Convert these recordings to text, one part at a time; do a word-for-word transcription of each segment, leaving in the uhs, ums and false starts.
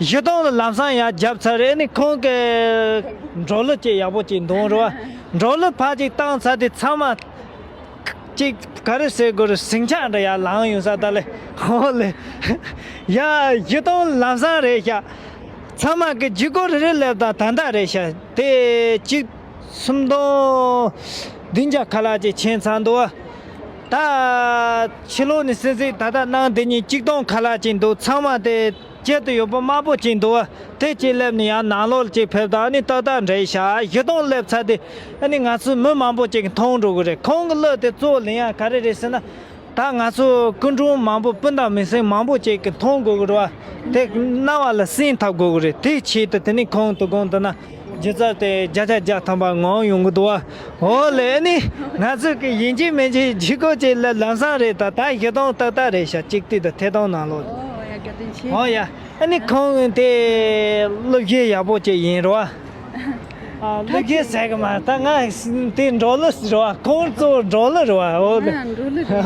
གཞིས་གྲོང་ལ་ལམ་སང་ཡར་བརྒྱབ་ཚར་རེད། ཨ་ནི་ཁོང་གི་འབྲོག་གླུ་ཅིག་ཡག་པོ་ཅིག་འདོན་རོགས། འབྲོག་གླུ་ཕར་ཅིག་བཏང་ཚར་དུས་ཚང་མ་ཅིག་ག་རེ་ཟེར་དགོས་རེད། ཟིང་ཆ་འདྲ་ཡར་ལངས་ཡོང་ས་ད་ལེ། ཧོ་ལེ། ཡ་གཞིས་གྲོང་ལམ་སང་རེད་ཤག་ཚང་མ་གི་ལྗིད་ཁོག་རེ་རེ་སླེབས་དང་ད་ལྟ་རེད་ཤག་དེ་གཅིག་སུམ་སྟོང་བདུན་བརྒྱ་ཁ་ལག་ཅིག་ཕྱིན་ཚར་འདུག་ད་ཕྱི་ལོགས་ནས་སིང་སིང་ད་ལྟ་གནང་དེ་གཉིས་གཅིག་སྟོང་ཁ་ལག་ཅིག་འདུག་ཚང་མ་དེ་སྐྱེལ་དུ་ཡོད་པ་དམར་པོ་ཅིག་འདུག་དེ་ཅིག་སླེབས་ནས་ཡང་ནང་ལོགས་ཅིག་ཕེབས་དང་ཨ་ནི་ཏག་ཏག་འདྲ་ཤག་གཞིས་གྲོང་སླེབས་ཚར་དེ་ཨ་ནི་ང་ཚོའི་མི་མང་པོ་ཅིག་གིས་མཐོང་འགྲོ་གི་རེད། ཁོང་གི་གླུ་དེ་གཙོ་བོ་ལེན་ཡ་ག་རེ་རེད་ཟེར་ན། ད་ང་ཚོ་སྐུ་མགྲོན་མང་པོ་སྤུན་ཟླ་མིང་སྲིང་མང་པོ་ཅིག་གིས་མཐོང་དགོས་ཀྱི་རེད་བ། དེ་རྣ་བ་ལ་སིང་ཐག་དགོས་ཀྱི་རེད། དེའི་ཆེད་དུ་དེ་ནི་ཁོང་དུ་དགོང་དུ་ན་སྒྱུ་རྩལ་དེ་བརྒྱ་ཆ་བརྒྱ་ཐམ་པ་ངོམ་ཡོང་གི་འདུག་བ། འོ་ལེ་ནི་ང་ཚོ་གི་ཡིན་གཅིག་མིན་གཅིག་ལྗིད་ཁོག་ཅིག་ལ་ལམ་སང་རེད། ད་ད་གཞིས་གྲོང་ཏག་ཏག་རེད་ཤག་གཅིག་ལྟོས་དང་ཐད་གཏོང་ནང་ལོགས། ཨོ་ཡ་བཀའ་དྲིན་ཆེ། ཨོ་ཡ། ཨ་ནི་ཁོང་དེ་སློབ་གཞི་ཡག་པོ་ཅིག་ཡིན་རོ། ཨ། སློབ་གཞི་ཟེར་གི་མ་ད་ང་དེ་འབྲོག་གླུ་ཟེར་བ། ཁོང་གཙོ་བོ་འབྲོག་གླུ་རེད་བ། འོ་ལེ། ཨ། འབྲོག་གླུ་རེད།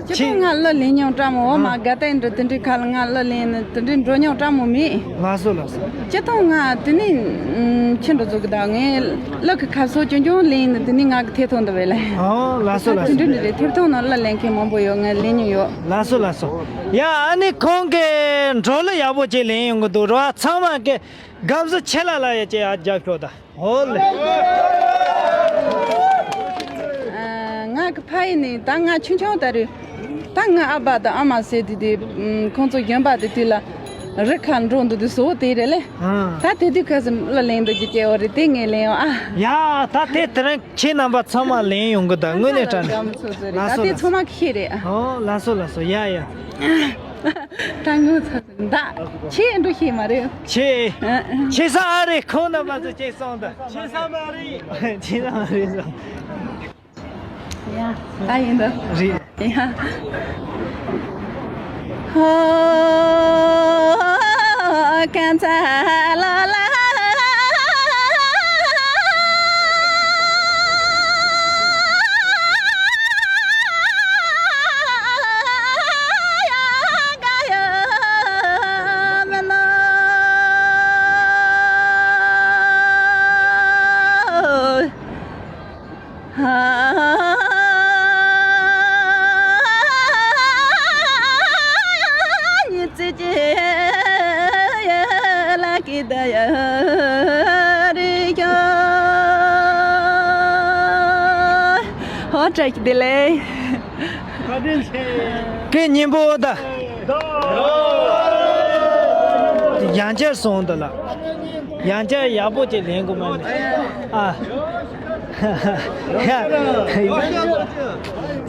སྤྱིར་བཏང་ང་གླུ་ལེན་མྱོང་བཀྲ་མོ། འོ་མ་དགའ་ལྡན་འདྲ་དེ་འདྲའི་ཁ་ལ་ང་གླུ་ལེན་ནི་དེ་འདྲའི་འགྲོ་མྱོང་བཀྲ་མོ་མེད། ལགས་སོ་ལགས་སོ། སྤྱིར་བཏང་ང་དེ་ནི་ཁྱེད་འགྲོ་ཚོ་གི་ད་ངའི་གླུ་གི་ཁ་སོ་ཅུང་ཅུང་ལེན་ནི་དེ་ནི་ང་གི་ཐད་གཏོང་འདི་བས་ལེ། ཨོ་ལགས་སོ་ལགས་སོ། དེ་འདྲ་འདྲ་རེད། ཐད་གཏོང་ནང་གླུ་ལེན་མཁན་མང་པོ་ཡོད། ང་ལེན་མྱོང་ཡོད། ལགས་སོ་ལགས་སོ། ཡ་ཨ་ནི་ཁོང་གི་འབྲོག་གླུ་ཡག་པོ་ཅིག་ལེན་ཡོང་གི་འདུག་རོ། ཚང་མ་གི་དགའ་བསུ་ཆེ་ལ་ལ་ཡ་ཅེ་ཡ་རྒྱབ་ཤོག་ད། ཧོ་ལེ། ཨ། ང་གི་ཕ་ཡུལ་ནས་ད་ང་ཆུང་ཆུང་ད་རེད། ད་ང་ཨ་ཕ་དང་ཨ་མ་ཟེར་དུས་དེ་ཁོང་ཚོ་གཞོན་པ་དེ་དུས་ལ་རི་ཁ་འགྲོ་འདུག་དུས་བཟོ་བོ་དེ་རེད་ལེ། ཨ། ད་དེ་དུས་ཁ་སང་གླུ་ལེན་འདུག་གི་སྐྱེ་བོ་རེད། དེ་ངས་ལེན་ཡོང་ཨ། ཡ་ད་དེ་དེ་རིང་ཁྱེད་རྣམ་པ་ཚང་མ་ལེན་ཡོང་གི་ད་དངོས་གནས་དྲང་གནས། ལགས་སོ་ད་དེ་ལགས་སོ། ཚང་མ་ཤེས་རེད་ཨ། ཨོ་ལགས་སོ་ལགས་སོ། ཡ་ཡ། ད་ངོ་ཚ་ཟིན་ད་ཆེ་འགྲོ་ཤེས་མ་རེད། ཆེ། ཨ། ཆེ་ས་ཨ་རེད། ཁོང་རྣམ་པ་ཚོ་ཆེ་སོང་ད། ཆེ་ས་མ་རེད། ཆེ་ས་མ་རེད་སོང་། ཡ་ད་ཡིན་ད། རེད། ཡ། ཧོ་ཀན་ཚ་ལ་ལ། ཧོ་བཀྲ་ཤིས་བདེ་ལེགས། བཀའ་དྲིན་ཆེ། སྐད་སྙན་པོ་ད། ཡང་བསྐྱར་སོང་ད་ལ། ཡང་བསྐྱར་ཡག་པོ་ཅིག་ལེན་དགོས་མ་ནི། ཨ།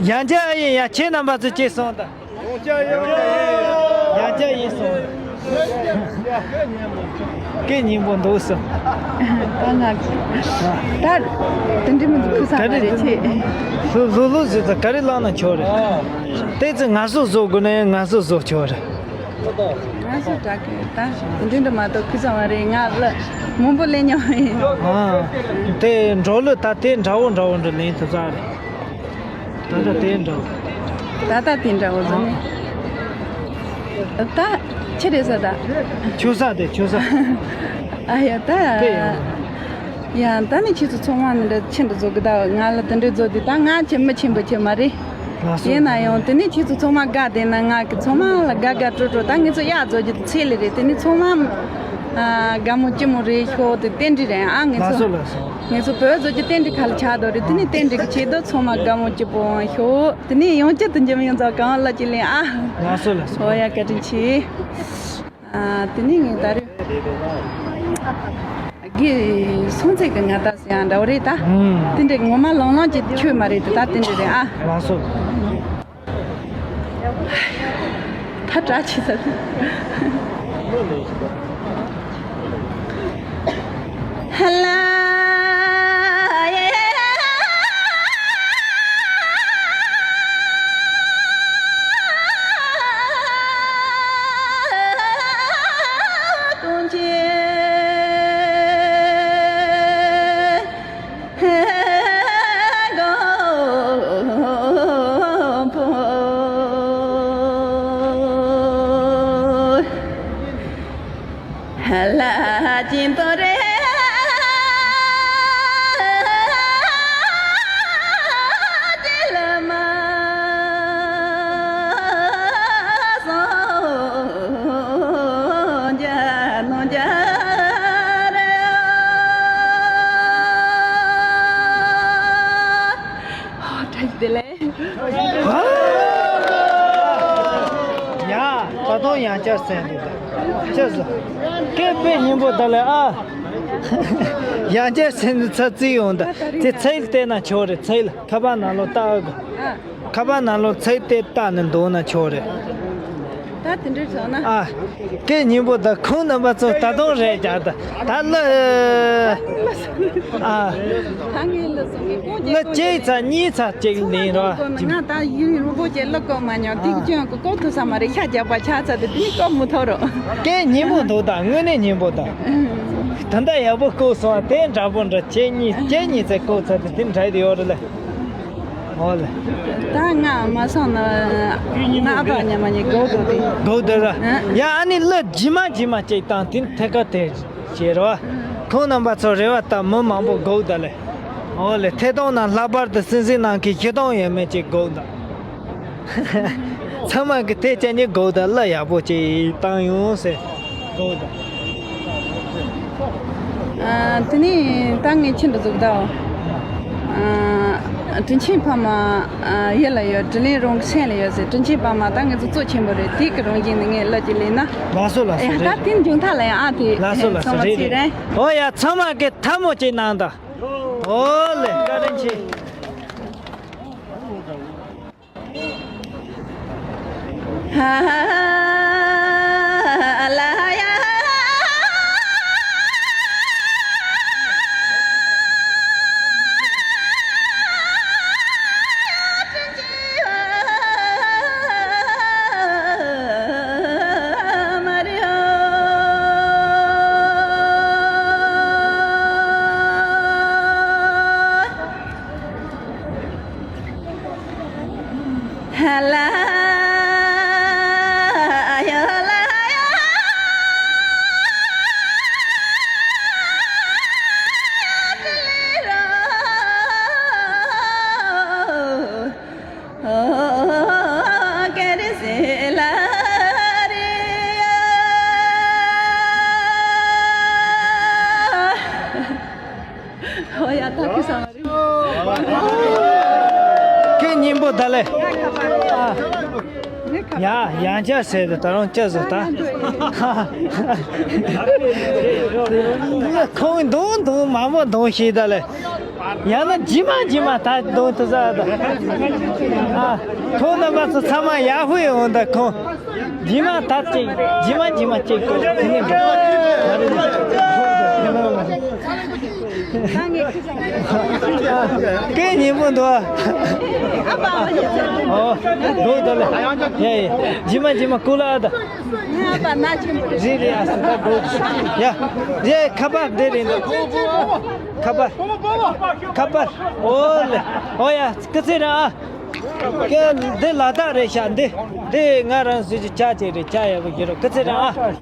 ཡང་བསྐྱར་ཡིན་ཡ། ཁྱེད་རྣམ་པ་ཚོ་ཅིག་སོང་ད། ཡང་བསྐྱར་ཡིན་སོང་། སྐད་སྙན་པོ་འདུག་སོང་། ད་ང་ད་དེ་འདྲི་མི་འདུག་ཁུ་ས་མ་རེད་ཆེ། ལོ་ལོ་ཟེར་ད་ག་རེ་བླངས་ན་ཆོག་རེད། དེ་ཚོ་ང་ཚོ་བཟོ་དགོས་ན་ང་ཚོ་བཟོ་ཆོག་རེད། ང་ཚོ་དྲག་གི་ད་དེ་འདྲི་མ་གཏོགས་ཁུ་ས་མ་རེད། ང་ལ་མང་པོ་ལེན་མྱོང་ཡིན། ཨ། དེ་འགྲོ་ལུགས་ད་དེ་འདྲ་བོ་འདྲ་བོ་འདྲ་ལེན་ཐུབ་ས་རེད། ད་ལྟ་དེ་འདྲ་བོ། ད་ལྟ་དེ་འདྲ་བོ་ཟེར་ནས། ད་ཆི་རེད་ཟེར་ད། ཆུ་ས་དེ་ཆུ་ས། ཨ་ཡ་ད། དེ་ཡང་། ཡ་ད་ནི་ཁྱེད་ཚོ་ཚང་མ་ནི་འདྲ་ཆེ་འདྲ་བཟོ་གི་ད། ང་ལ་དེ་འདྲ་བཟོ་དུས་ད་ང་ཆེ་མི་ཆེན་པོ་ཆེ་མ་རེད། ལགས་སོ། ཡིན་ན་ཡང་དེ་ནི་ཁྱེད་ཚོ་ཚང་མ་དགའ་བསྡད་ན་ང་གི་ཚང་མ་ལ་དགའ་དགའ་སྤྲོ་སྤྲོ། ད་ངེད་ཚོ་གཡག་བཟོ་རྒྱུ་དེ་ཚད་ལས་རེད། དེ་ནི་ཚང་མ་ཨ་དགའ་མོ་སྐྱིད་མོ་རེད་ཤོག་དེ་རྟེན་འབྲེལ་རེད་ཨ། ངེད་ལགས་ཚོ་སོ་ལགས་སོ། ངེད་ཚོ་བོད་བཟོ་རྒྱུ་རྟེན་འབྲེལ་ཁ་ལ་ཆགས་འདུག་རེད། དེ་ནི་རྟེན་འབྲེལ་གྱི་ཆེད་དུ་ཚང་མ་དགའ་མོ་སྐྱིད་པོ་ཡོང་ཤོག་དེ་ནི་ཡང་བསྐྱར་དུ་འཇམ་ཡོང་ཚ་གང་ལ་ཅི་ལེན་ཨ། ལགས་སོ་ལགས་སོ། ཨོ་ཡ་བཀའ་དྲིན་ཆེ། ཨ་དེ་ནི་ངས་ད་རེས་དགེ་སོང་ཚེ་གི་ང་ད་ཟེར་ཡང་འདྲ་བོ་རེད་ད། ཨུམ། དེ་འདྲའི་ངོ་མ་ལོང་ལོང་གི་ཆོས་མ་རེད་དེ་ད་དེ་འདྲ་རེད་ཨ། ལགས་སོ། ད་དྲག་ཆེ་ས། ཧ་ལ་ཡེ། ཀུན་གྱི་མགོན་པོ། བཀྲ་ཤིས་བདེ་ལེགས། ཡ། ད་དུང་ཡང་བསྐྱར་གསན་འདུག་ཅི་ཟེར། སྐད་དཔེ་སྙན་པོ་ད་ལེ་ཨ། ཡང་བསྐྱར་གསན་འདུག་ཚ་རྩིས་ཡོང་ད། དེ་ཚལ་བལྟས་ན་ཆོག་རེད། ཚལ་ཁ་པར་ནང་ལོགས་བལྟ་ཨ། ཁ་པར་ནང་ལོགས་ཚལ་དེ་བལྟ་ནས་འདོན་ན་ཆོག་རེད། ད་དེ་འདྲ་བྱུང་ན། ཨ། སྐད་སྙན་པོ་ད། ཁོང་རྣམ་པ་ཚོ་ད་དུང་རེད་རྒྱག་ད། ད་ལ། ཨ། ད་ངས་ལ་སོང་གི་ཀོ་ལ་གཅིག་ཚ་གཉིས་ཚ་གཅིག་ལེན་རོགས། ང་ད་ཡུན་རིང་པོ་ཅིག་ལ་ཀོ་མ་མྱོང་། ཏིག་ཅུང་གི་ཀོ་ཐུབ་ས་མ་རེད། ཤ་རྒྱག་པ་ཆགས་ཚར་དུས་དེ་ནི་ཀོ་མི་ཐུབ་རོགས། སྐད་སྙན་པོ་འདུག་ད། དངོས་གནས་སྙན་པོ་ད། ད་ལྟ་ཡག་པོ་བཀོད་སོང་བ་དེ་འདྲ་པོ་འདྲ། ཁྱེད་གཉིས་ཁྱེད་གཉིས་ཚེ་བཀོད་ཚར་དུས་དེ་འདྲ་དེ་ཡོད་རེད་ལ། ཨོ་ལེ། ད་ང་མ་སོང་ན་ང་ཨ་ཕ་ཉི་མ་ཉི་སྒོ་དོ་དེ། སྒོ་དེ་ར། ཡ་ཨ་ནི་གླུ་ཇི་མ་ཇི་མ་ཅིག་བཏང་དེ་ཐད་ཀ་དེ་བྱེད་རོགས། ཁོང་རྣམ་པ་ཚོ་རེ་བ་ད་མི་མང་པོ་སྒོ་ད་ལེ། ཨོ་ལེ། ཐད་གཏོང་ནང་ལྷག་པར་དུ་སྲིད་འཛིན་ནང་གི་ཤི་སྟོང་ཡས་མས་ཅིག་སྒོ་ད། ཚང་མ་གི་ཐད་ཅན་ནི་སྒོ་ད་གླུ་ཡག་པོ་ཅིག་བཏང་ཡོང་ཟེར། སྒོ་ད། ཨ། དེ་ནས་ད་ངས་ཁྱེད་འདི་ཟུག་ད། ཨ། དྲིན་ཆེན་ཕ་མ། ཨ། ཡུལ་ལ་ཡོད། དྲིན་ལན་རང་གི་སེམས་ལ་ཡོད་ཟེར། དྲིན་ཆེན་ཕ་མ་ད་ངས་ཚོ་གཙོ་ཆེན་པོ་རེད། དེ་གི་རང་བཞིན་ནི་ངས་གླུ་ཅིག་ལེན་ན། ལགས་སོ་ལགས་སོ། ཨེ། རེད་ད་རེད། དེ་མཇུག་མཐའ་ལ་ཡང་ཨ་དེ། ལགས་སོ་ལགས་སོ། ཚང་མ་རེད་ཚིག་རེད། རེད། ཨོ་ཡ། ཚང་མ་གི་ཐལ་མོ་ཅིག་གནང་ད། ཨོ་ལེ། བཀའ་དྲིན་ཆེ། ཨོ་ཡ། ཐབས་ཀྱི་ས་མ་རེད། སྐད་སྙན་པོ་ད་ལེ། ཡ། ཡང་བསྐྱར་ཟེར་དུས་ད་རུང་བསྐྱར་བཟོ་ད། ཁོང་འདོན་འདོན་མང་པོ་འདོན་ཤེས་ད་ལེ། ཡང་ན་ཇི་མ་ཇི་མ་ད་འདོན་ཐུབ་ས་ད། ཨ། ཁོང་རྣམ་པ་ཚོ་ཚང་མ་ཡག་པོ་ཡོང་ད་ཁོང་། ཇི་མ་ད་ཅིག་ཇི་མ་ཇི་མ་ཅིག་ཏུ་དེ་ནས་འགྲོ། སྐད་སྙན་པོ་འདུག་ཨ། ཨོ། འདུག་ད་ལེ། ཡ་ཡ། ཇི་མ་ཇི་མ་ཀུ་ལ་ཨ་ད། རེད་རེད། ཨ་སི་ད་འདུག་ཡ། རེད། ཁ་པར་འདི་རེད་འདུག་ཁ་པར། ཁ་པར། ཨོ་ལེ། ཨོ་ཡ། སྐུ་ཚེ་རིང་ཨ། ཀེ་འདི་ལ་དྭགས་རེད་ཤག་འདི། འདི་ང་རང་ཚོའི་ཆ་ཅིག་རེད། ཆ་ཡག་པོ་ཡོད་རེད། སྐུ་ཚེ་རིང་ཨ།